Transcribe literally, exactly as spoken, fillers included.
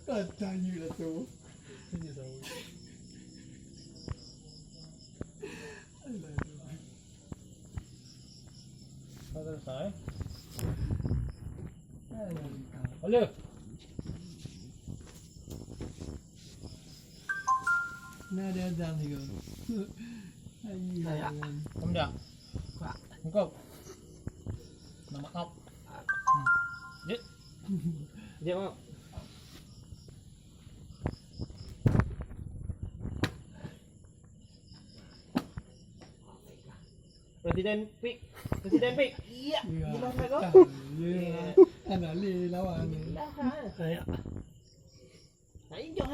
Kata you lah tu. Dah selesai. Boleh. Nah, ada azan juga. Ayo. Kamu dah? Engkau. Nama up. Hmm. Jek. Jek, Mak. Presiden pick, Presiden pick. Iya. Iya. Gimana kau? Iya. Ada li lawan. Lah, ha. Kayak. Nah, ini